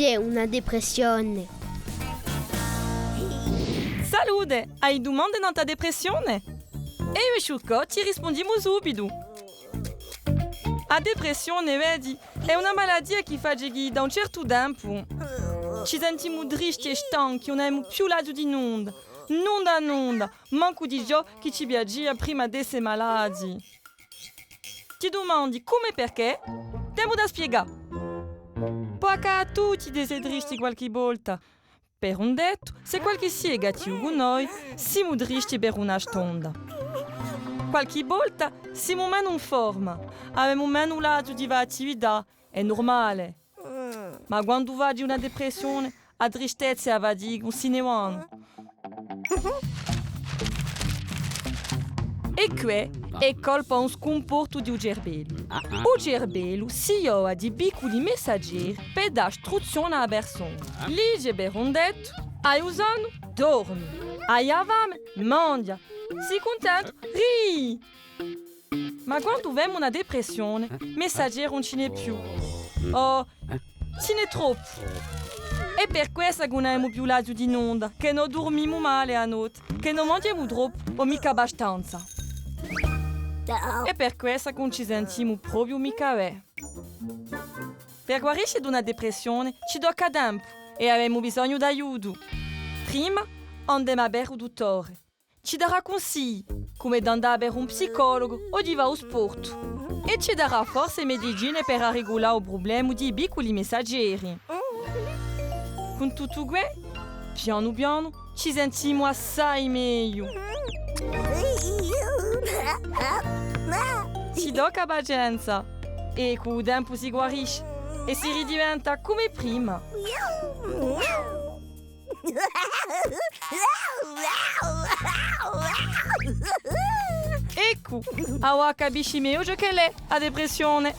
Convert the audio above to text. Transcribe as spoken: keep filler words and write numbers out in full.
Chì hè una depressione? Salute! Ai dumande nant'à a depressione? È eiu è Sciuccò ti rispundimu subitu. A depressione, vedi, hè una malatia chì face chì da un certu tempu ci sentimu tristi è stanchi, ùn avemu più laziu di nunda, nunda, nunda, mancu di ciò chì ci piacia prima d'esse malati. Ti dumandi cumu è perchè? T'emu da spiegà. Pò accade à tutti d'esse tristi qualchì volta. Per un dettu, s'è qualchissia hè cattivu cù noi, simu tristi per una stonda. Qualchì volta simu menu in forma, avemu menu laziu di fà attività, hè nurmale. Ma quandu faci una depressione, a tristezza è a fatica ùn si ne vanu. È què hè colpa à un scumportu di u cerbellu. U cerbellu si ghjova di picculi messaghjeri per dà istruzzione à a persona. Dice per un dettu: ai u sonnu, dormi. Ai a fame, manghja. Sì cuntentu, ridi. Ma quandu avemu una depressione, messaghjeri ùn ci n'hè più. O ci n'hè troppu. Hè per quessa chì ùn avemu più laziu di nunda, chì no durmimu male a notte, chì no manghjemu troppu o micca abbastanza. Hè per quessa chì ùn ci sentimu propiu micca bè. Per guarisce d'una depressione ci tocca tempu è avemu bisognu d'aiutu. Prima andemu à vede u duttore. Ci darà cunsigli, cum'è d'andà à vede un psicologu o di fà u sport. È ci darà forse medicine per arregulà u prublemu di i picculi messaghjeri. Cun tuttu què, pianu pianu, ci sentimu assai megliu. Ci tocca pacenza. È cù u tempu si guarisce è si ridiventa cum'è prima. Eccu, avà capisci megliu ciò ch'ella hè a depressione.